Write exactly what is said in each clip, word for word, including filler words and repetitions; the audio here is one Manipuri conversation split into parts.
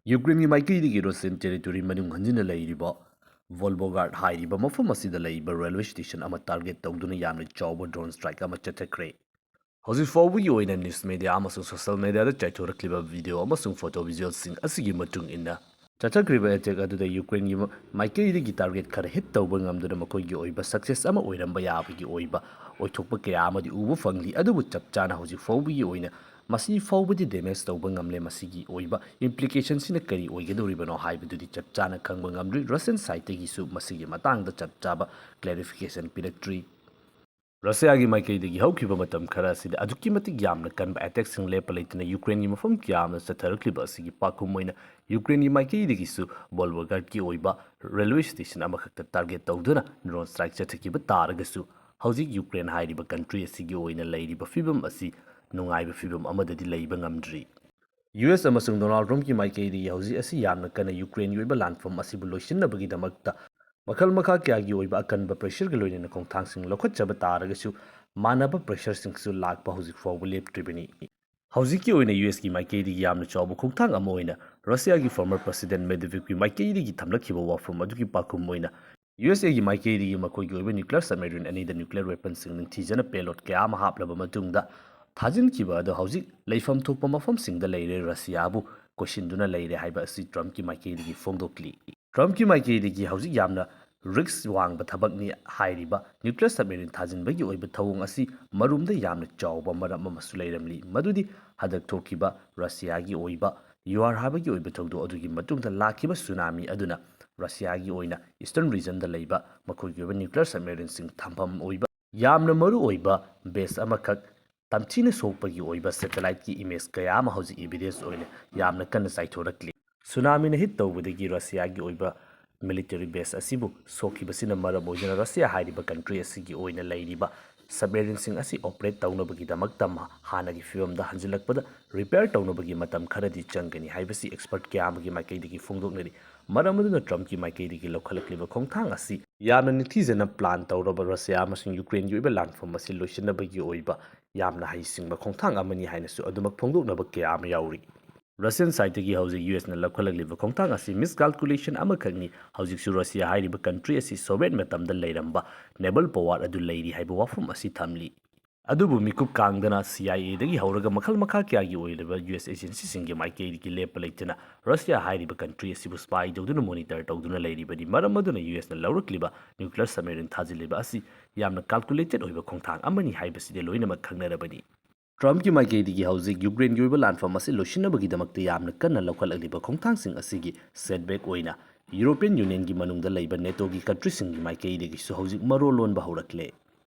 ꯌꯨꯀ꯭ꯔꯦꯟꯒꯤ ꯃꯥꯏꯀꯩꯗꯒꯤ ꯔꯁꯤꯌꯟ ꯇꯦꯔꯤꯇꯣꯔꯤ ꯃꯅꯨꯡ ꯍꯟꯖꯤꯟꯅ ꯂꯩꯔꯤꯕ ꯚꯣꯜꯕꯣꯒꯥꯔꯗ ꯍꯥꯏꯔꯤꯕ ꯃꯐꯝ ꯑꯁꯤꯗ ꯂꯩꯕ ꯔꯦꯜꯋꯦ ꯁ꯭ꯇꯦꯁꯟ ꯑꯃ ꯇꯥꯔꯒꯦꯠ ꯇꯧꯗꯨꯅ ꯌꯥꯝꯅ ꯆꯥꯎꯕ ꯗ꯭ꯔꯣꯟ ꯁ꯭ꯇ꯭ꯔꯥꯏꯛ ꯑꯃ ꯆꯠꯊꯈ꯭ꯔꯦ꯫ ꯍꯧꯖꯤꯛ ꯐꯥꯎꯕꯒꯤ ꯑꯣꯏꯅ ꯅ꯭ꯌꯨꯁ ꯃꯦꯗꯤꯌꯥ ꯑꯃꯁꯨꯡ ꯁꯣꯁꯤꯌꯦꯜ ꯃꯦꯗꯤꯌꯥꯗ ꯆꯥꯏꯊꯣꯔꯛꯂꯤꯕ ꯚꯤꯗꯤꯑꯣ ꯑꯃꯁꯨꯡ ꯐꯣꯇꯣ ꯚꯤꯖꯨꯑꯦꯜꯁꯤꯡ ꯑꯁꯤꯒꯤ ꯃꯇꯨꯡ ꯏꯟꯅ, ꯆꯠꯊꯈ꯭ꯔꯤꯕ ꯑꯦꯇꯦꯛ ꯑꯗꯨꯗ ꯌꯨꯀ꯭ꯔꯦꯟꯒꯤ ꯃ-, ꯃꯥꯏꯀꯩꯗꯒꯤ ꯇꯥꯔꯒꯦꯠ ꯈꯔ ꯍꯤꯠ ꯇꯧꯕ ꯉꯝꯗꯨꯅ ꯃꯈꯣꯏꯒꯤ ꯑꯣꯏꯕ ꯁꯛꯁꯦꯁ ꯑꯃ ꯑꯣꯏꯔꯝꯕ ꯌꯥꯕꯒꯤ ꯑꯣꯏꯕ ꯑꯣꯏꯊꯣꯛꯄ ꯀꯌꯥ ꯑꯃꯗꯤ ꯎꯕ ꯐꯪꯂꯤ꯫ ꯑꯗꯨꯕꯨ ꯆꯞ ꯆꯥꯅ ꯍꯧꯖꯤꯛ ꯐꯥꯎꯕꯒꯤ ꯑꯣꯏꯅ ꯃꯁꯤ ꯐꯥꯎꯕꯗꯤ ꯗꯦꯃꯦꯖ ꯇꯧꯕ ꯉꯝꯂꯦ꯫ ꯃꯁꯤꯒꯤ ꯑꯣꯏꯕ ꯏꯝꯄ꯭ꯂꯤꯀꯦꯁꯟꯁꯤꯅ ꯀꯔꯤ ꯑꯣꯏꯒꯗꯧꯔꯤꯕꯅꯣ ꯍꯥꯏꯕꯗꯨꯗꯤ ꯆꯞ ꯆꯥꯅ ꯈꯪꯕ ꯉꯝꯗ꯭ꯔꯤ꯫ ꯔꯁꯤꯌꯟ ꯁꯥꯏꯠꯇꯒꯤꯁꯨ ꯃꯁꯤꯒꯤ ꯃꯇꯥꯡꯗ ꯆꯞ ꯆꯥꯕ ꯀ꯭ꯂꯦꯔꯤꯐꯤꯀꯦꯁꯟ ꯄꯤꯔꯛꯇ꯭ꯔꯤ꯫ ꯔꯁꯤꯌꯥꯒꯤ ꯃꯥꯏꯀꯩꯗꯒꯤ ꯍꯧꯈꯤꯕ ꯃꯇꯝ ꯈꯔ ꯑꯁꯤꯗ ꯑꯗꯨꯛꯀꯤ ꯃꯇꯤꯛ ꯌꯥꯝꯅ ꯀꯟꯕ ꯑꯦꯇꯦꯛꯁꯤꯡ ꯂꯦꯞꯄ ꯂꯩꯇꯅ ꯌꯨꯀ꯭ꯔꯦꯟꯒꯤ ꯃꯐꯝ ꯀꯌꯥ ꯑꯃꯗ ꯆꯠꯊꯔꯛꯂꯤꯕ ꯑꯁꯤꯒꯤ ꯄꯥꯎꯈꯨꯝ ꯑꯣꯏꯅ ꯌꯨꯀ꯭ꯔꯦꯟꯒꯤ ꯃꯥꯏꯀꯩꯗꯒꯤꯁꯨ ꯕꯣꯜꯕꯣꯒꯥꯔꯗꯀꯤ ꯑꯣꯏꯕ ꯔꯦꯜꯋꯦ ꯁ꯭ꯇꯦꯁꯟ ꯑꯃꯈꯛꯇ ꯇꯥꯔꯒꯦꯠ ꯇꯧꯗꯨꯅ ꯗ꯭ꯔꯣꯟ ꯁ꯭ꯇ꯭ꯔꯥꯏꯛ ꯆꯠꯊꯈꯤꯕ ꯇꯥꯔꯒꯁꯨ, ꯍꯧꯖꯤꯛ ꯌꯨꯀ꯭ꯔꯦꯟ ꯍꯥꯏꯔꯤꯕ ꯀꯟꯇ꯭ꯔꯤ ꯑꯁꯤꯒꯤ ꯑꯣꯏꯅ ꯂꯩꯔꯤꯕ ꯐꯤꯕꯝ ꯑꯁꯤ ꯅꯨꯡꯉꯥꯏꯕ ꯐꯤꯕꯝ ꯑꯃꯗꯗꯤ ꯂꯩꯕ ꯉꯝꯗ꯭ꯔꯤ꯫ ꯌꯨ ꯑꯦꯁ ꯑꯃꯁꯨꯡ ꯗꯣꯅꯥꯜꯗ ꯇ꯭ꯔꯝꯞꯀꯤ ꯃꯥꯏꯀꯩꯗꯒꯤ ꯍꯧꯖꯤꯛ ꯑꯁꯤ ꯌꯥꯝꯅ ꯀꯟꯅ ꯌꯨꯀ꯭ꯔꯦꯟꯒꯤ ꯑꯣꯏꯕ ꯂꯥꯟꯐꯝ ꯑꯁꯤꯕꯨ ꯂꯣꯏꯁꯤꯟꯅꯕꯒꯤꯗꯃꯛꯇ ꯃꯈꯜ ꯃꯈꯥ ꯀꯌꯥꯒꯤ ꯑꯣꯏꯕ ꯑꯀꯟꯕ ꯄ꯭ꯔꯦꯁꯔꯒ ꯂꯣꯏꯅꯅ ꯈꯣꯡꯊꯥꯡꯁꯤꯡ ꯂꯧꯈꯠꯆꯕ ꯇꯥꯔꯒꯁꯨ, ꯃꯥꯟꯅꯕ ꯄ꯭ꯔꯦꯁꯔꯁꯤꯡꯁꯨ ꯂꯥꯛꯄ ꯍꯧꯖꯤꯛ ꯐꯥꯎꯕ ꯂꯦꯞꯇ꯭ꯔꯤꯕꯅꯤ꯫ ꯍꯧꯖꯤꯛꯀꯤ ꯑꯣꯏꯅ ꯌꯨ ꯑꯦꯁꯀꯤ ꯃꯥꯏꯀꯩꯗꯒꯤ ꯌꯥꯝꯅ ꯆꯥꯎꯕ ꯈꯣꯡꯊꯥꯡ ꯑꯃ ꯑꯣꯏꯅ ꯔꯁꯤꯌꯥꯒꯤ ꯐꯣꯔꯃꯔ ꯄ꯭ꯔꯁꯤꯗꯦꯟꯠ ꯃꯦꯗꯚꯦꯗꯦꯚꯀꯤ ꯃꯥꯏꯀꯩꯗꯒꯤ ꯊꯝꯂꯛꯈꯤꯕ ꯋꯥꯐꯝ ꯑꯗꯨꯒꯤ ꯄꯥꯎꯈꯨꯝ ꯑꯣꯏꯅ, ꯌꯨ ꯑꯦꯁ ꯑꯦꯒꯤ ꯃꯥꯏꯀꯩꯗꯒꯤ ꯃꯈꯣꯏꯒꯤ ꯑꯣꯏꯕ ꯅ꯭ꯌꯨꯀ꯭ꯂꯤꯌꯔ ꯁꯕꯃꯦꯔꯤꯟ ꯑꯅꯤꯗ ꯅ꯭ꯌꯨꯀ꯭ꯂꯤꯌꯔ ꯋꯦꯄꯟꯁꯤꯡ ꯅꯤꯡꯊꯤꯖꯅ ꯄꯦꯂꯣꯗ ꯀꯌꯥ ꯑꯃ ꯍꯥꯞꯂꯕ ꯃꯇꯨꯡꯗ ꯊꯥꯖꯤꯟꯈꯤꯕ ꯑꯗꯨ ꯍꯧꯖꯤꯛ ꯂꯩꯐꯝ ꯊꯣꯛꯄ ꯃꯐꯝꯁꯤꯡꯗ ꯂꯩꯔꯦ, ꯔꯁꯤꯌꯥꯕꯨ ꯀꯣꯏꯁꯤꯟꯗꯨꯅ ꯂꯩꯔꯦ ꯍꯥꯏꯕ ꯑꯁꯤ ꯇ꯭ꯔꯝꯞꯀꯤ ꯃꯥꯏꯀꯩꯗꯒꯤ ꯐꯣꯡꯗꯣꯛꯂꯤ꯫ ꯇ꯭ꯔꯝꯞꯀꯤ ꯃꯥꯏꯀꯩꯗꯒꯤ ꯍꯧꯖꯤꯛ ꯌꯥꯝꯅ ꯔꯤꯁꯛ ꯋꯥꯡꯕ ꯊꯕꯛꯅꯤ ꯍꯥꯏꯔꯤꯕ ꯅ꯭ꯌꯨꯀ꯭ꯂꯤꯌꯔ ꯁꯕꯃꯦꯔꯤꯟ ꯊꯥꯖꯤꯟꯕꯒꯤ ꯑꯣꯏꯕ ꯊꯧꯑꯣꯡ ꯑꯁꯤ ꯃꯔꯨꯝꯗ ꯌꯥꯝꯅ ꯆꯥꯎꯕ ꯃꯔꯝ ꯑꯃꯁꯨ ꯂꯩꯔꯝꯂꯤ, ꯃꯗꯨꯗꯤ ꯍꯟꯗꯛ ꯊꯣꯛꯈꯤꯕ ꯔꯁꯤꯌꯥꯒꯤ ꯑꯣꯏꯕ ꯌꯨꯍꯥꯔ ꯍꯥꯏꯕꯒꯤ ꯑꯣꯏꯕ ꯊꯧꯗꯣꯛ ꯑꯗꯨꯒꯤ ꯃꯇꯨꯡꯗ ꯂꯥꯛꯈꯤꯕ ꯁꯨꯅꯥꯃꯤ ꯑꯗꯨꯅ ꯔꯁꯤꯌꯥꯒꯤ ꯑꯣꯏꯅ ꯏꯁꯇꯔꯟ ꯔꯤꯖꯟꯗ ꯂꯩꯕ ꯃꯈꯣꯏꯒꯤ ꯑꯣꯏꯕ ꯅ꯭ꯌꯨꯀ꯭ꯂꯤꯌꯔ ꯁꯕꯃꯦꯔꯤꯟꯁꯤꯡ ꯊꯝꯐꯝ ꯑꯣꯏꯕ ꯌꯥꯝꯅ ꯃꯔꯨ ꯑꯣꯏꯕ ꯕꯦꯁ ꯑꯃꯈꯛ ꯇꯝꯊꯤꯅ ꯁꯣꯛꯄꯒꯤ ꯑꯣꯏꯕ ꯁꯦꯇꯦꯂꯥꯏꯠꯀꯤ ꯏꯃꯦꯖ ꯀꯌꯥ ꯑꯃ ꯍꯧꯖꯤꯛ ꯏꯚꯤꯗꯦꯟꯁ ꯑꯣꯏꯅ ꯌꯥꯝꯅ ꯀꯟꯅ ꯆꯥꯏꯊꯣꯔꯛꯂꯤ꯫ ꯁꯨꯅꯥꯃꯤꯅ ꯍꯤꯠ ꯇꯧꯕꯗꯒꯤ ꯔꯁꯤꯌꯥꯒꯤ ꯑꯣꯏꯕ ꯃꯤꯂꯤꯇꯔꯤ ꯕꯦꯁ ꯑꯁꯤꯕꯨ ꯁꯣꯛꯈꯤꯕꯁꯤꯅ ꯃꯔꯝ ꯑꯣꯏꯗꯨꯅ ꯔꯁꯤꯌꯥ ꯍꯥꯏꯔꯤꯕ ꯀꯟꯇ꯭ꯔꯤ ꯑꯁꯤꯒꯤ ꯑꯣꯏꯅ ꯂꯩꯔꯤꯕ ꯁꯕꯃꯦꯔꯤꯟꯁꯤꯡ ꯑꯁꯤ ꯑꯣꯄꯔꯦꯠ ꯇꯧꯅꯕꯒꯤꯗꯃꯛꯇ ꯃ-, ꯍꯥꯟꯅꯒꯤ ꯐꯤꯕꯝꯗ ꯍꯟꯖꯤꯜꯂꯛꯄꯗ ꯔꯤꯄꯦꯌꯔ ꯇꯧꯅꯕꯒꯤ ꯃꯇꯝ ꯈꯔꯗꯤ ꯆꯪꯒꯅꯤ ꯍꯥꯏꯕꯁꯤ ꯑꯦꯛꯁꯄꯔꯠ ꯀꯌꯥ ꯑꯃꯒꯤ ꯃꯥꯏꯀꯩꯗꯒꯤ ꯐꯣꯡꯗꯣꯛꯅꯔꯤ꯫ ꯃꯔꯝ ꯑꯗꯨꯅ ꯇ꯭ꯔꯝꯞꯀꯤ ꯃꯥꯏꯀꯩꯗꯒꯤ ꯂꯧꯈꯠꯂꯛꯂꯤꯕ ꯈꯣꯡꯊꯥꯡ ꯑꯁꯤ ꯌꯥꯝꯅ ꯅꯤꯡꯊꯤꯖꯅ ꯄ꯭ꯂꯥꯟ ꯇꯧꯔꯕ ꯔꯁꯤꯌꯥ ꯑꯃꯁꯨꯡ ꯌꯨꯀ꯭ꯔꯦꯟꯒꯤ ꯑꯣꯏꯕ ꯂꯥꯟꯐꯝ ꯑꯁꯤ ꯂꯣꯏꯁꯤꯟꯅꯕꯒꯤ ꯑꯣꯏꯕ ꯌꯥꯝꯅ ꯍꯩꯁꯤꯡꯕ ꯈꯣꯡꯊꯥꯡ ꯑꯃꯅꯤ ꯍꯥꯏꯅꯁꯨ ꯑꯗꯨꯃꯛ ꯐꯣꯡꯗꯣꯛꯅꯕ ꯀꯌꯥ ꯑꯃ ꯌꯥꯎꯔꯤ꯫ Russian sideꯇꯒꯤ ꯍꯧꯖꯤꯛ ꯌꯨ ꯑꯦꯁꯅ ꯂꯧꯈꯠꯂꯛꯂꯤꯕ ꯈꯣꯡꯊꯥꯡ ꯑꯁꯤ miscalculation ꯑꯃꯈꯛꯅꯤ꯫ ꯍꯧꯖꯤꯛꯁꯨ ꯔꯁꯤꯌꯥ ꯍꯥꯏꯔꯤꯕ country ꯑꯁꯤ Soviet ꯃꯇꯝꯗ ꯂꯩꯔꯝꯕ naval power ꯑꯗꯨ ꯂꯩꯔꯤ ꯍꯥꯏꯕ ꯋꯥꯐꯝ ꯑꯁꯤ ꯊꯝꯂꯤ꯫ ꯑꯗꯨꯕꯨ ꯃꯤꯀꯨꯞ ꯀꯥꯡꯗꯅ C I Aꯗꯒꯤ ꯍꯧꯔꯒ ꯃꯈꯜ ꯃꯈꯥ ꯀꯌꯥꯒꯤ ꯑꯣꯏꯔꯤꯕ ꯌꯨ ꯑꯦꯁ agencyꯁꯤꯡꯒꯤ ꯃꯥꯏꯀꯩꯗꯒꯤ ꯂꯦꯞꯄ ꯂꯩꯇꯅ ꯔꯁꯤꯌꯥ ꯍꯥꯏꯔꯤꯕ country ꯑꯁꯤꯕꯨ spy ꯇꯧꯗꯨꯅ, monitor ꯇꯧꯗꯨꯅ ꯂꯩꯔꯤꯕꯅꯤ꯫ ꯃꯔꯝ ꯑꯗꯨꯅ ꯌꯨ ꯑꯦꯁꯅ ꯂꯧꯔꯛꯂꯤꯕ nuclear submarine ꯊꯥꯖꯤꯜꯂꯤꯕ ꯑꯁꯤ ꯌꯥꯝꯅ calculated ꯑꯣꯏꯕ ꯈꯣꯡꯊꯥꯡ ꯑꯃꯅꯤ ꯍꯥꯏꯕꯁꯤꯗꯤ ꯂꯣꯏꯅꯃꯛ ꯈꯪꯅꯔꯕꯅꯤ꯫ ꯇ꯭ꯔꯝꯞꯀꯤ ꯃꯥꯏꯀꯩꯗꯒꯤ ꯍꯧꯖꯤꯛ ꯌꯨꯀ꯭ꯔꯦꯟꯒꯤ ꯑꯣꯏꯕ ꯂꯥꯟꯐꯝ ꯑꯁꯤ ꯂꯣꯏꯁꯤꯟꯅꯕꯒꯤꯗꯃꯛꯇ ꯌꯥꯝꯅ ꯀꯟꯅ ꯂꯧꯈꯠꯂꯛꯂꯤꯕ ꯈꯣꯡꯊꯥꯡꯁꯤꯡ ꯑꯁꯤꯒꯤ setback ꯑꯣꯏꯅ European Unionꯒꯤ ꯃꯅꯨꯡꯗ ꯂꯩꯕ NATOꯒꯤ countryꯁꯤꯡꯒꯤ ꯃꯥꯏꯀꯩꯗꯒꯤꯁꯨ ꯍꯧꯖꯤꯛ ꯃꯔꯣꯜ ꯂꯣꯟꯕ ꯍꯧꯔꯛꯂꯦ꯫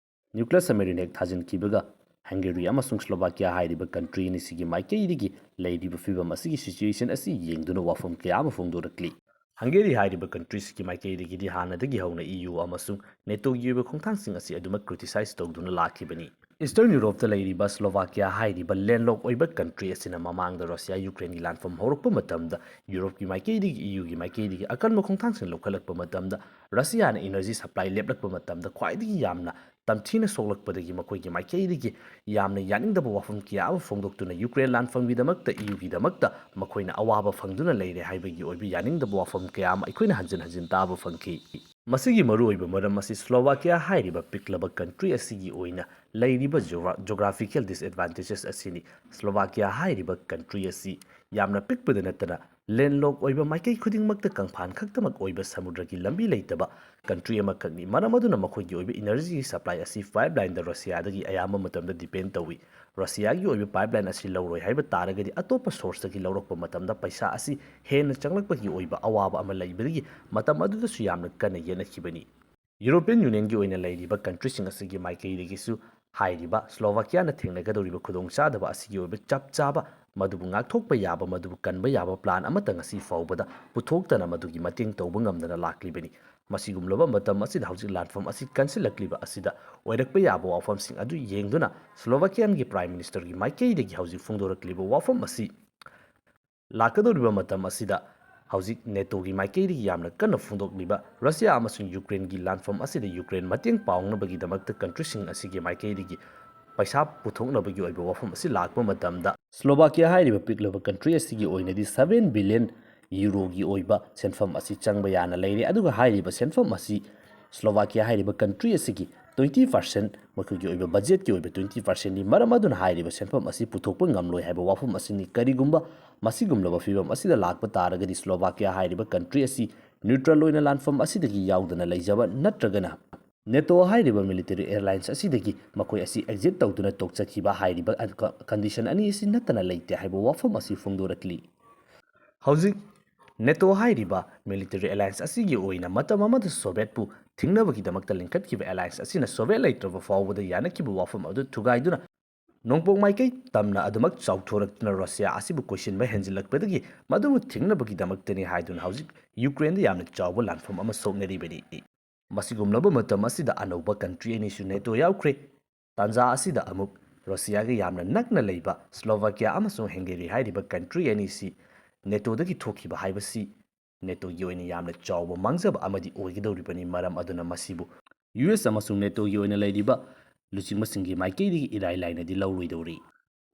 Nuclear submarine ꯍꯦꯛ ꯊꯥꯖꯤꯟꯈꯤꯕꯒ Hungary ꯑꯃꯁꯨꯡ Slovakia ꯍꯥꯏꯔꯤꯕ country ꯑꯅꯤꯁꯤꯒꯤ ꯃꯥꯏꯀꯩꯗꯒꯤ ꯂꯩꯔꯤꯕ ꯐꯤꯕꯝ ꯑꯁꯤꯒꯤ situation ꯑꯁꯤ ꯌꯦꯡꯗꯨꯅ ꯋꯥꯐꯝ ꯀꯌꯥ ꯑꯃ ꯐꯣꯡꯗꯣꯔꯛꯂꯤ꯫ Hungary ꯍꯥꯏꯔꯤꯕ countryꯁꯤꯒꯤ ꯃꯥꯏꯀꯩꯗꯒꯤꯗꯤ ꯍꯥꯟꯅꯗꯒꯤ ꯍꯧꯅ E U ꯑꯃꯁꯨꯡ NATOꯒꯤ ꯑꯣꯏꯕ ꯈꯣꯡꯊꯥꯡꯁꯤꯡ ꯑꯁꯤ ꯑꯗꯨꯃꯛ criticize ꯇꯧꯗꯨꯅ ꯂꯥꯛꯈꯤꯕꯅꯤ꯫ Eastern Europeꯇ ꯂꯩꯔꯤꯕ Slovakia ꯍꯥꯏꯔꯤꯕ landlock ꯑꯣꯏꯕ country ꯑꯁꯤꯅ ꯃꯃꯥꯡꯗ ꯔꯁꯤꯌꯥ ꯌꯨꯀ꯭ꯔꯦꯟꯒꯤ ꯂꯥꯟꯐꯝ ꯍꯧꯔꯛꯄ ꯃꯇꯝꯗ ꯌꯨꯔꯣꯞꯀꯤ ꯃꯥꯏꯀꯩꯗꯒꯤ, E Uꯒꯤ ꯃꯥꯏꯀꯩꯗꯒꯤ ꯑꯀꯟꯕ ꯈꯣꯡꯊꯥꯡꯁꯤꯡ ꯂꯧꯈꯠꯂꯛꯄ ꯃꯇꯝꯗ ꯔꯁꯤꯌꯥꯅ energy supply ꯂꯦꯞꯂꯛꯄ ꯃꯇꯝꯗ ꯈ꯭ꯋꯥꯏꯗꯒꯤ ꯌꯥꯝꯅ ꯇꯝꯊꯤꯅ ꯁꯣꯛꯂꯛꯄꯗꯒꯤ ꯃꯈꯣꯏꯒꯤ ꯃꯥꯏꯀꯩꯗꯒꯤ ꯌꯥꯝꯅ ꯌꯥꯅꯤꯡꯗꯕ ꯋꯥꯐꯝ ꯀꯌꯥ ꯑꯃ ꯐꯣꯡꯗꯣꯛꯇꯨꯅ ꯌꯨꯀ꯭ꯔꯦꯟ ꯂꯥꯟꯐꯝꯒꯤꯗꯃꯛꯇ, E Uꯒꯤꯗꯃꯛꯇ ꯃꯈꯣꯏꯅ ꯑꯋꯥꯕ ꯐꯪꯗꯨꯅ ꯂꯩꯔꯦ ꯍꯥꯏꯕꯒꯤ ꯑꯣꯏꯕ ꯌꯥꯅꯤꯡꯗꯕ ꯋꯥꯐꯝ ꯀꯌꯥ ꯑꯃ ꯑꯩꯈꯣꯏꯅ ꯍꯟꯖꯤꯟ ꯍꯟꯖꯤꯟ ꯇꯥꯕ ꯐꯪꯈꯤ꯫ ꯃꯁꯤꯒꯤ ꯃꯔꯨꯑꯣꯏꯕ ꯃꯔꯝ ꯑꯁꯤ Slovakia ꯍꯥꯏꯔꯤꯕ ꯄꯤꯛꯂꯕ country ꯑꯁꯤꯒꯤ ꯑꯣꯏꯅ ꯂꯩꯔꯤꯕ geographical disadvantages ꯑꯁꯤꯅꯤ꯫ Slovakia ꯍꯥꯏꯔꯤꯕ country ꯑꯁꯤ ꯌꯥꯝꯅ ꯄꯤꯛꯄꯗ ꯅꯠꯇꯅ landlock ꯑꯣꯏꯕ, ꯃꯥꯏꯀꯩ ꯈꯨꯗꯤꯡꯃꯛꯇ ꯀꯪꯐꯥꯟ ꯈꯛꯇꯃꯛ ꯑꯣꯏꯕ, ꯁꯃꯨꯗ꯭ꯔꯒꯤ ꯂꯝꯕꯤ ꯂꯩꯇꯕ country ꯑꯃꯈꯛꯅꯤ꯫ ꯃꯔꯝ ꯑꯗꯨꯅ ꯃꯈꯣꯏꯒꯤ ꯑꯣꯏꯕ energy supply ꯑꯁꯤ pipelineꯗ ꯔꯁꯤꯌꯥꯗꯒꯤ ꯑꯌꯥꯝꯕ ꯃꯇꯝꯗ depend ꯇꯧꯏ꯫ ꯔꯁꯤꯌꯥꯒꯤ ꯑꯣꯏꯕ pipeline ꯑꯁꯤ ꯂꯧꯔꯣꯏ ꯍꯥꯏꯕ ꯇꯥꯔꯒꯗꯤ ꯑꯇꯣꯞꯄ sourceꯇꯒꯤ ꯂꯧꯔꯛꯄ ꯃꯇꯝꯗ ꯄꯩꯁꯥ ꯑꯁꯤ ꯍꯦꯟꯅ ꯆꯪꯂꯛꯄꯒꯤ ꯑꯣꯏꯕ ꯑꯋꯥꯕ ꯑꯃ ꯂꯩꯕꯗꯒꯤ ꯃꯇꯝ ꯑꯗꯨꯗꯁꯨ ꯌꯥꯝꯅ ꯀꯟꯅ ꯌꯦꯠꯅꯈꯤꯕꯅꯤ꯫ European Unionꯒꯤ ꯑꯣꯏꯅ ꯂꯩꯔꯤꯕ countryꯁꯤꯡ ꯑꯁꯤꯒꯤ ꯃꯥꯏꯀꯩꯗꯒꯤꯁꯨ ꯍꯥꯏꯔꯤꯕ Slovakiaꯅ ꯊꯦꯡꯅꯒꯗꯧꯔꯤꯕ ꯈꯨꯗꯣꯡꯆꯥꯗꯕ ꯑꯁꯤꯒꯤ ꯑꯣꯏꯕ ꯆꯞ ꯆꯥꯕ, ꯃꯗꯨꯕꯨ ꯉꯥꯛꯊꯣꯛꯄ ꯌꯥꯕ, ꯃꯗꯨꯕꯨ ꯀꯟꯕ ꯌꯥꯕ plan ꯑꯃꯠꯇ ꯉꯁꯤ ꯐꯥꯎꯕꯗ ꯄꯨꯊꯣꯛꯇꯅ ꯃꯗꯨꯒꯤ ꯃꯇꯦꯡ ꯇꯧꯕ ꯉꯝꯗꯅ ꯂꯥꯛꯂꯤꯕꯅꯤ꯫ ꯃꯁꯤꯒꯨꯝꯂꯕ ꯃꯇꯝ ꯑꯁꯤꯗ ꯍꯧꯖꯤꯛ ꯂꯥꯟꯐꯝ ꯑꯁꯤ ꯀꯟꯁꯤꯜꯂꯛꯂꯤꯕ ꯑꯁꯤꯗ ꯑꯣꯏꯔꯛꯄ ꯌꯥꯕ ꯋꯥꯐꯝꯁꯤꯡ ꯑꯗꯨ ꯌꯦꯡꯗꯨꯅ Slovakianꯒꯤ Prime Ministerꯒꯤ ꯃꯥꯏꯀꯩꯗꯒꯤ ꯍꯧꯖꯤꯛ ꯐꯣꯡꯗꯣꯔꯛꯂꯤꯕ ꯋꯥꯐꯝ ꯑꯁꯤ ꯂꯥꯛꯀꯗꯧꯔꯤꯕ ꯃꯇꯝ ꯑꯁꯤꯗ ꯍꯧꯖꯤꯛ NATOꯒꯤ ꯃꯥꯏꯀꯩꯗꯒꯤ ꯌꯥꯝꯅ ꯀꯟꯅ ꯐꯣꯡꯗꯣꯛꯂꯤꯕ ꯔꯁꯤꯌꯥ ꯑꯃꯁꯨꯡ ꯌꯨꯀ꯭ꯔꯦꯟꯒꯤ ꯂꯥꯟꯐꯝ ꯑꯁꯤꯗ ꯌꯨꯀ꯭ꯔꯦꯟ ꯃꯇꯦꯡ ꯄꯥꯡꯅꯕꯒꯤꯗꯃꯛꯇ countryꯁꯤꯡ ꯑꯁꯤꯒꯤ ꯃꯥꯏꯀꯩꯗꯒꯤ ꯄꯩꯁꯥ ꯄꯨꯊꯣꯛꯅꯕꯒꯤ ꯑꯣꯏꯕ ꯋꯥꯐꯝ ꯑꯁꯤ ꯂꯥꯛꯄ ꯃꯇꯝꯗ, ꯁ꯭ꯂꯣꯚꯥꯀꯤꯌꯥ ꯍꯥꯏꯔꯤꯕ ꯄꯤꯛꯂꯕ ꯀꯟꯇ꯭ꯔꯤ ꯑꯁꯤꯒꯤ ꯑꯣꯏꯅꯗꯤ seven billion ꯌꯨꯔꯣꯒꯤ ꯑꯣꯏꯕ ꯁꯦꯟꯐꯝ ꯑꯁꯤ ꯆꯪꯕ ꯌꯥꯅ ꯂꯩꯔꯦ꯫ ꯑꯗꯨꯒ ꯍꯥꯏꯔꯤꯕ ꯁꯦꯟꯐꯝ ꯑꯁꯤ ꯁ꯭ꯂꯣꯚꯥꯀꯤꯌꯥ ꯍꯥꯏꯔꯤꯕ ꯀꯟꯇ꯭ꯔꯤ ꯑꯁꯤꯒꯤ twenty percent, ꯃꯈꯣꯏꯒꯤ ꯑꯣꯏꯕ ꯕꯖꯦꯠꯀꯤ ꯑꯣꯏꯕ twenty percentꯅꯤ꯫ ꯃꯔꯝ ꯑꯗꯨꯅ ꯍꯥꯏꯔꯤꯕ ꯁꯦꯟꯐꯝ ꯑꯁꯤ ꯄꯨꯊꯣꯛꯄ ꯉꯝꯂꯣꯏ ꯍꯥꯏꯕ ꯋꯥꯐꯝ ꯑꯁꯤꯅꯤ꯫ ꯀꯔꯤꯒꯨꯝꯕ ꯃꯁꯤꯒꯨꯝꯂꯕ ꯐꯤꯕꯝ ꯑꯁꯤꯗ ꯂꯥꯛꯄ ꯇꯥꯔꯒꯗꯤ, ꯁ꯭ꯂꯣꯚꯥꯀꯤꯌꯥ ꯍꯥꯏꯔꯤꯕ ꯀꯟꯇ꯭ꯔꯤ ꯑꯁꯤ neutral ꯑꯣꯏꯅ ꯂꯥꯟꯐꯝ ꯑꯁꯤꯗꯒꯤ ꯌꯥꯎꯗꯅ ꯂꯩꯖꯕ ꯅꯠꯇ꯭ꯔꯒꯅ ꯅꯦꯇꯣ ꯍꯥꯏꯔꯤꯕ military alliance ꯑꯁꯤꯗꯒꯤ ꯃꯈꯣꯏ ꯑꯁꯤ exit ꯇꯧꯗꯨꯅ ꯇꯣꯛꯆꯈꯤꯕ ꯍꯥꯏꯔꯤꯕ condition ꯑꯅꯤ ꯑꯁꯤ ꯅꯠꯇꯅ ꯂꯩꯇꯦ ꯍꯥꯏꯕ ꯋꯥꯐꯝ ꯑꯁꯤ ꯐꯣꯡꯗꯣꯔꯛꯂꯤ꯫ ꯍꯧꯖꯤꯛ ꯅꯦꯇꯣ ꯍꯥꯏꯔꯤꯕ military alliance ꯑꯁꯤꯒꯤ ꯑꯣꯏꯅ ꯃꯇꯝ ꯑꯃꯗ ꯁꯣꯚꯤꯌꯦꯠꯄꯨ ꯊꯤꯡꯅꯕꯒꯤꯗꯃꯛꯇ ꯂꯤꯡꯈꯠꯈꯤꯕ alliance ꯑꯁꯤꯅ ꯁꯣꯚꯤꯌꯦꯠ ꯂꯩꯇ꯭ꯔꯕ ꯐꯥꯎꯕꯗ ꯌꯥꯅꯈꯤꯕ ꯋꯥꯐꯝ ꯑꯗꯨ ꯊꯨꯒꯥꯏꯗꯨꯅ, ꯅꯣꯡꯄꯣꯛ ꯃꯥꯏꯀꯩ ꯇꯝꯅ ꯑꯗꯨꯃꯛ ꯆꯥꯎꯊꯣꯔꯛꯇꯨꯅ ꯔꯨꯁꯤꯌꯥ ꯑꯁꯤꯕꯨ ꯀꯣꯏꯁꯤꯟꯕ ꯍꯦꯟꯖꯤꯜꯂꯛꯄꯗꯒꯤ ꯃꯗꯨꯕꯨ ꯊꯤꯡꯅꯕꯒꯤꯗꯃꯛꯇꯅꯤ ꯍꯥꯏꯗꯨꯅ ꯍꯧꯖꯤꯛ ꯌꯨꯀ꯭ꯔꯦꯟꯗ ꯌꯥꯝꯅ ꯆꯥꯎꯕ ꯂꯥꯟꯐꯝ ꯑꯃ ꯁꯣꯛꯅꯔꯤꯕꯅꯤ꯫ ꯃꯁꯤꯒꯨꯝꯂꯕ ꯃꯇꯝ ꯑꯁꯤꯗ ꯑꯅꯧꯕ ꯀꯟꯇ꯭ꯔꯤ ꯑꯅꯤꯁꯨ ꯅꯦꯇꯣ ꯌꯥꯎꯈ꯭ꯔꯦ꯫ ꯇꯥꯟꯖꯥ ꯑꯁꯤꯗ ꯑꯃꯨꯛ ꯔꯨꯁꯤꯌꯥꯒ ꯌꯥꯝꯅ ꯅꯛꯅ ꯂꯩꯕ ꯁ꯭ꯂꯣꯚꯥꯀꯤꯌꯥ ꯑꯃꯁꯨꯡ ꯍꯪꯒꯦꯔꯤ ꯍꯥꯏꯔꯤꯕ ꯀꯟꯇ꯭ꯔꯤ ꯑꯅꯤꯁꯤ ꯅꯦꯇꯣꯗꯒꯤ ꯊꯣꯛꯈꯤꯕ ꯍꯥꯏꯕꯁꯤ ꯅꯦꯇꯣꯒꯤ ꯑꯣꯏꯅ ꯌꯥꯝꯅ ꯆꯥꯎꯕ ꯃꯥꯡꯖꯕ ꯑꯃꯗꯤ ꯑꯣꯏꯒꯗꯧꯔꯤꯕꯅꯤ꯫ ꯃꯔꯝ ꯑꯗꯨꯅ ꯃꯁꯤꯕꯨ ꯌꯨ ꯑꯦꯁ ꯑꯃꯁꯨꯡ ꯅꯦꯇꯣꯒꯤ ꯑꯣꯏꯅ ꯂꯩꯔꯤꯕ ꯂꯨꯆꯤꯡꯕꯁꯤꯡꯒꯤ ꯃꯥꯏꯀꯩꯗꯒꯤ ꯏꯔꯥꯏ ꯂꯥꯏꯅꯗꯤ ꯂꯧꯔꯣꯏꯗꯧꯔꯤ꯫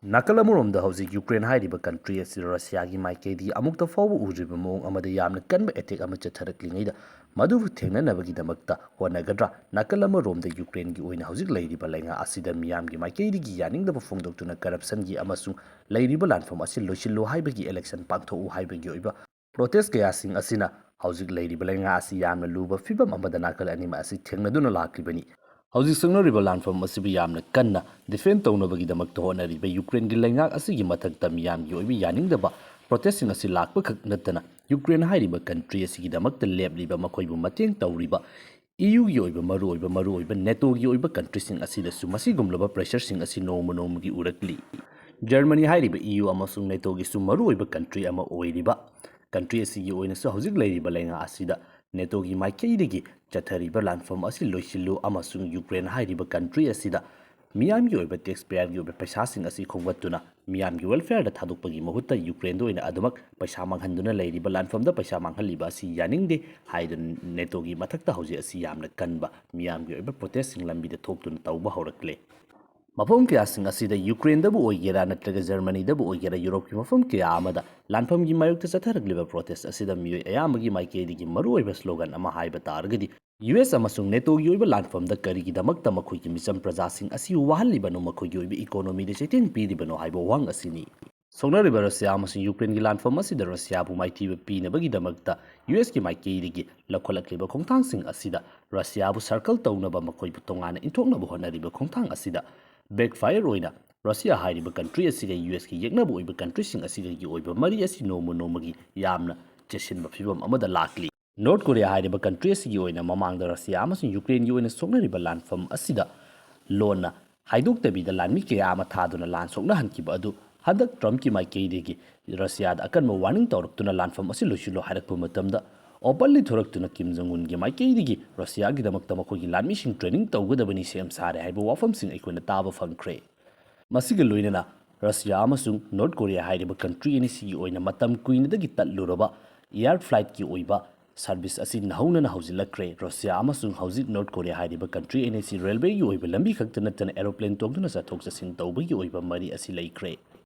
ꯅꯥꯀꯜ ꯑꯃꯔꯣꯝꯗ ꯍꯧꯖꯤꯛ ꯌꯨꯀ꯭ꯔꯦꯟ ꯍꯥꯏꯔꯤꯕ ꯀꯟꯇ꯭ꯔꯤ ꯑꯁꯤ ꯔꯨꯁꯤꯌꯥꯒꯤ ꯃꯥꯏꯀꯩꯗꯒꯤ ꯑꯃꯨꯛꯇ ꯐꯥꯎꯕ ꯎꯗ꯭ꯔꯤꯕ ꯃꯑꯣꯡ ꯑꯃꯗ ꯌꯥꯝꯅ ꯀꯟꯕ attack ꯑꯃ ꯆꯠꯊꯔꯛꯂꯤꯉꯩꯗ ꯃꯗꯨꯕꯨ ꯊꯦꯡꯅꯅꯕꯒꯤꯗꯃꯛꯇ ꯍꯣꯠꯅꯒꯗ꯭ꯔꯥ? ꯅꯥꯀꯜ ꯑꯃꯔꯣꯝꯗ ꯌꯨꯀ꯭ꯔꯦꯟꯒꯤ ꯑꯣꯏꯅ ꯍꯧꯖꯤꯛ ꯂꯩꯔꯤꯕ ꯂꯩꯉꯥꯛ ꯑꯁꯤꯗ ꯃꯤꯌꯥꯝꯒꯤ ꯃꯥꯏꯀꯩꯗꯒꯤ ꯌꯥꯅꯤꯡꯗꯕ ꯐꯣꯡꯗꯣꯛꯇꯨꯅ corruptionꯒꯤ ꯑꯃꯁꯨꯡ ꯂꯩꯔꯤꯕ ꯂꯥꯟꯐꯝ ꯑꯁꯤ ꯂꯣꯏꯁꯤꯜꯂꯨ ꯍꯥꯏꯕꯒꯤ election ꯄꯥꯡꯊꯣꯛꯎ ꯍꯥꯏꯕꯒꯤ ꯑꯣꯏꯕ protest ꯀꯌꯥꯁꯤꯡ ꯑꯁꯤꯅ ꯍꯧꯖꯤꯛ ꯂꯩꯔꯤꯕ ꯂꯩꯉꯥꯛ ꯑꯁꯤ ꯌꯥꯝꯅ ꯂꯨꯕ ꯐꯤꯕꯝ ꯑꯃꯗ ꯅꯥꯀꯜ ꯑꯅꯤꯃꯛ ꯑꯁꯤ ꯊꯦꯡꯅꯗꯨꯅ ꯂꯥꯛꯂꯤꯕꯅꯤ꯫ ꯍꯧꯖꯤꯛ ꯁꯣꯛꯅꯔꯤꯕ ꯂꯥꯟꯐꯝ ꯑꯁꯤꯕꯨ ꯌꯥꯝꯅ ꯀꯟꯅ defend ꯇꯧꯅꯕꯒꯤꯗꯃꯛꯇ ꯍꯣꯠꯅꯔꯤꯕ ꯌꯨꯀ꯭ꯔꯦꯟꯒꯤ ꯂꯩꯉꯥꯛ ꯑꯁꯤꯒꯤ ꯃꯊꯛꯇ ꯃꯤꯌꯥꯝꯒꯤ ꯑꯣꯏꯕ ꯌꯥꯅꯤꯡꯗꯕ protestꯁꯤꯡ ꯑꯁꯤ ꯂꯥꯛꯄꯈꯛ ꯅꯠꯇꯅ, ꯌꯨꯀ꯭ꯔꯦꯟ ꯍꯥꯏꯔꯤꯕ ꯀꯟꯇ꯭ꯔꯤ ꯑꯁꯤꯒꯤꯗꯃꯛꯇ ꯂꯦꯞꯂꯤꯕ, ꯃꯈꯣꯏꯕꯨ ꯃꯇꯦꯡ ꯇꯧꯔꯤꯕ ꯏ ꯌꯨꯒꯤ ꯑꯣꯏꯕ ꯃꯔꯨꯑꯣꯏꯕ, ꯃꯔꯨꯑꯣꯏꯕ ꯅꯦꯇꯣꯒꯤ ꯑꯣꯏꯕ ꯀꯟꯇ꯭ꯔꯤꯁꯤꯡ ꯑꯁꯤꯗꯁꯨ ꯃꯁꯤꯒꯨꯝꯂꯕ pressureꯁꯤꯡ ꯑꯁꯤ ꯅꯣꯡꯃ ꯅꯣꯡꯃꯒꯤ ꯎꯔꯛꯂꯤ꯫ ꯖꯔꯃꯅꯤ ꯍꯥꯏꯔꯤꯕ ꯏ ꯌꯨ ꯑꯃꯁꯨꯡ ꯅꯦꯇꯣꯒꯤꯁꯨ ꯃꯔꯨꯑꯣꯏꯕ ꯀꯟꯇ꯭ꯔꯤ ꯑꯃ ꯑꯣꯏꯔꯤꯕ ꯀꯟꯇ꯭ꯔꯤ ꯑꯁꯤꯒꯤ ꯑꯣꯏꯅꯁꯨ ꯍꯧꯖꯤꯛ ꯂꯩꯔꯤꯕ ꯂꯩꯉꯥꯛ ꯑꯁꯤꯗ ꯅꯦꯇꯣꯒꯤ ꯃꯥꯏꯀꯩꯗꯒꯤ ꯆꯠꯊꯔꯤꯕ ꯂꯥꯟꯐꯝ ꯑꯁꯤ ꯂꯣꯏꯁꯤꯜꯂꯨ ꯑꯃꯁꯨꯡ ꯌꯨꯀ꯭ꯔꯦꯟ ꯍꯥꯏꯔꯤꯕ ꯀꯟꯇ꯭ꯔꯤ ꯑꯁꯤꯗ ꯃꯤꯌꯥꯝꯒꯤ ꯑꯣꯏꯕ taxpayerꯒꯤ ꯑꯣꯏꯕ ꯄꯩꯁꯥꯁꯤꯡ ꯑꯁꯤ ꯈꯣꯝꯒꯠꯇꯨꯅ ꯃꯤꯌꯥꯝꯒꯤ welfareꯗ ꯊꯥꯗꯣꯛꯄꯒꯤ ꯃꯍꯨꯠꯇ ꯌꯨꯀ꯭ꯔꯦꯟꯗ ꯑꯣꯏꯅ ꯑꯗꯨꯃꯛ ꯄꯩꯁꯥ ꯃꯥꯡꯍꯟꯗꯨꯅ ꯂꯩꯔꯤꯕ ꯂꯥꯟꯐꯝꯗ ꯄꯩꯁꯥ ꯃꯥꯡꯍꯜꯂꯤꯕ ꯑꯁꯤ ꯌꯥꯅꯤꯡꯗꯦ ꯍꯥꯏꯗꯨꯅ ꯅꯦꯇꯣꯒꯤ ꯃꯊꯛꯇ ꯍꯧꯖꯤꯛ ꯑꯁꯤ ꯌꯥꯝꯅ ꯀꯟꯕ ꯃꯤꯌꯥꯝꯒꯤ ꯑꯣꯏꯕ protestꯁꯤꯡ ꯂꯝꯕꯤꯗ ꯊꯣꯛꯇꯨꯅ ꯇꯧꯕ ꯍꯧꯔꯛꯂꯦ꯫ ꯃꯐꯝ ꯀꯌꯥꯁꯤꯡ ꯑꯁꯤꯗ, ꯌꯨꯀ꯭ꯔꯦꯟꯗꯕꯨ ꯑꯣꯏꯒꯦꯔꯥ ꯅꯠꯇ꯭ꯔꯒ ꯖꯔꯃꯅꯤꯗꯕꯨ ꯑꯣꯏꯒꯦꯔꯥ, ꯌꯨꯔꯣꯞꯀꯤ ꯃꯐꯝ ꯀꯌꯥ ꯑꯃꯗ ꯂꯥꯟꯐꯝꯒꯤ ꯃꯥꯌꯣꯛꯇ ꯆꯠꯊꯔꯛꯂꯤꯕ ꯄ꯭ꯔꯣꯇꯦꯁ ꯑꯁꯤꯗ ꯃꯤꯑꯣꯏ ꯑꯌꯥꯝꯕꯒꯤ ꯃꯥꯏꯀꯩꯗꯒꯤ ꯃꯔꯨꯑꯣꯏꯕ ꯁ꯭ꯂꯣꯒꯟ ꯑꯃ ꯍꯥꯏꯕ ꯇꯥꯔꯒꯗꯤ, ꯌꯨ ꯑꯦꯁ ꯑꯃꯁꯨꯡ ꯅꯦꯇꯣꯒꯤ ꯑꯣꯏꯕ ꯂꯥꯟꯐꯝꯗ ꯀꯔꯤꯒꯤꯗꯃꯛꯇ ꯃꯈꯣꯏꯒꯤ ꯃꯤꯆꯝ ꯄ꯭ꯔꯖꯥꯁꯤꯡ ꯑꯁꯤꯕꯨ ꯋꯥꯍꯜꯂꯤꯕꯅꯣ, ꯃꯈꯣꯏꯒꯤ ꯑꯣꯏꯕ ꯏꯀꯣꯅꯣꯃꯤꯗ ꯆꯩꯊꯦꯡ ꯄꯤꯔꯤꯕꯅꯣ ꯍꯥꯏꯕ ꯋꯥꯍꯪ ꯑꯁꯤꯅꯤ꯫ ꯁꯣꯛꯅꯔꯤꯕ ꯔꯁꯤꯌꯥ ꯑꯃꯁꯨꯡ ꯌꯨꯀ꯭ꯔꯦꯟꯒꯤ ꯂꯥꯟꯐꯝ ꯑꯁꯤꯗ ꯔꯁꯤꯌꯥꯕꯨ ꯃꯥꯏꯊꯤꯕ ꯄꯤꯅꯕꯒꯤꯗꯃꯛꯇ ꯌꯨ ꯑꯦꯁꯀꯤ ꯃꯥꯏꯀꯩꯗꯒꯤ ꯂꯧꯈꯠꯂꯛꯂꯤꯕ ꯈꯣꯡꯊꯥꯡꯁꯤꯡ ꯑꯁꯤꯗ, ꯔꯁꯤꯌꯥꯕꯨ ꯁꯔꯀꯜ ꯇꯧꯅꯕ ꯃꯈꯣꯏꯕꯨ ꯇꯣꯉꯥꯟꯅ ꯏꯟꯊꯣꯛꯅꯕ ꯍꯣꯠꯅꯔꯤꯕ ꯈꯣꯡꯊꯥꯡ ꯑꯁꯤꯗ ꯕꯦꯛꯐꯥꯌꯔ ꯑꯣꯏꯅ, ꯔꯁꯤꯌꯥ ꯍꯥꯏꯔꯤꯕ ꯀꯟꯇ꯭ꯔꯤ ꯑꯁꯤꯒ ꯌꯨ ꯑꯦꯁꯀꯤ ꯌꯦꯛꯅꯕ ꯑꯣꯏꯕ ꯀꯟꯇ꯭ꯔꯤꯁꯤꯡ ꯑꯁꯤꯒꯒꯤ ꯑꯣꯏꯕ ꯃꯔꯤ ꯑꯁꯤ ꯅꯣꯡꯃ ꯅꯣꯡꯃꯒꯤ ꯌꯥꯝꯅ ꯆꯦꯁꯤꯟꯕ ꯐꯤꯕꯝ ꯑꯃꯗ ꯂꯥꯛꯂꯤ꯫ ꯅꯣꯔꯠ ꯀꯣꯔꯤꯌꯥ ꯍꯥꯏꯔꯤꯕ ꯀꯟꯇ꯭ꯔꯤ ꯑꯁꯤꯒꯤ ꯑꯣꯏꯅ ꯃꯃꯥꯡꯗ ꯔꯁꯤꯌꯥ ꯑꯃꯁꯨꯡ ꯌꯨꯀ꯭ꯔꯦꯟꯒꯤ ꯑꯣꯏꯅ ꯁꯣꯛꯅꯔꯤꯕ ꯂꯥꯟꯐꯝ ꯑꯁꯤꯗ ꯂꯣꯟꯅ ꯍꯥꯏꯗꯣꯛꯇꯕꯤꯗ ꯂꯥꯟꯃꯤ ꯀꯌꯥ ꯑꯃ ꯊꯥꯗꯨꯅ ꯂꯥꯟ ꯁꯣꯛꯅꯍꯟꯈꯤꯕ ꯑꯗꯨ ꯍꯟꯗꯛ ꯇ꯭ꯔꯝꯞꯀꯤ ꯃꯥꯏꯀꯩꯗꯒꯤ ꯔꯁꯤꯌꯥꯗ ꯑꯀꯟꯕ ꯋꯥꯔꯅꯤꯡ ꯇꯧꯔꯛꯇꯨꯅ ꯂꯥꯟꯐꯝ ꯑꯁꯤ ꯂꯣꯏꯁꯤꯜꯂꯣ ꯍꯥꯏꯔꯛꯄ ꯃꯇꯝꯗ, ꯑꯣꯄꯟꯂꯤ ꯊꯣꯔꯛꯇꯨꯅ ꯀꯤꯝ ꯖꯣꯡ ꯎꯟꯒꯤ ꯃꯥꯏꯀꯩꯗꯒꯤ ꯔꯁꯤꯌꯥꯒꯤꯗꯃꯛꯇ ꯃꯈꯣꯏꯒꯤ ꯂꯥꯟꯃꯤꯁꯤꯡ ꯇ꯭ꯔꯦꯅꯤꯡ ꯇꯧꯒꯗꯕꯅꯤ, ꯁꯦꯝ ꯁꯥꯔꯦ ꯍꯥꯏꯕ ꯋꯥꯐꯝꯁꯤꯡ ꯑꯩꯈꯣꯏꯅ ꯇꯥꯕ ꯐꯪꯈ꯭ꯔꯦ꯫ ꯃꯁꯤꯒ ꯂꯣꯏꯅꯅ ꯔꯁꯤꯌꯥ ꯑꯃꯁꯨꯡ ꯅꯣꯔꯠ ꯀꯣꯔꯤꯌꯥ ꯍꯥꯏꯔꯤꯕ ꯀꯟꯇ꯭ꯔꯤ ꯑꯅꯤꯁꯤꯒꯤ ꯑꯣꯏꯅ ꯃꯇꯝ ꯀꯨꯏꯅꯗꯒꯤ ꯇꯠꯂꯨꯔꯕ ꯏꯌꯥꯔ ꯐ꯭ꯂꯥꯏꯠꯀꯤ ꯑꯣꯏꯕ ꯁꯔꯚꯤꯁ ꯑꯁꯤ ꯅꯧꯍꯧꯅꯅ ꯍꯧꯖꯤꯜꯂꯛꯈ꯭ꯔꯦ꯫ ꯔꯁꯤꯌꯥ ꯑꯃꯁꯨꯡ ꯍꯧꯖꯤꯛ ꯅꯣꯔꯠ ꯀꯣꯔꯤꯌꯥ ꯍꯥꯏꯔꯤꯕ ꯀꯟꯇ꯭ꯔꯤ ꯑꯅꯤꯁꯤ ꯔꯦꯜꯋꯦꯒꯤ ꯑꯣꯏꯕ ꯂꯝꯕꯤ ꯈꯛꯇ ꯅꯠꯇꯅ ꯑꯦꯔꯣꯄ꯭ꯂꯦꯟ ꯇꯣꯡꯗꯨꯅ ꯆꯠꯊꯣꯛ ꯆꯠꯁꯤꯟ ꯇꯧꯕꯒꯤ ꯑꯣꯏꯕ ꯃꯔꯤ ꯑꯁꯤ ꯂꯩꯈ꯭ꯔꯦ꯫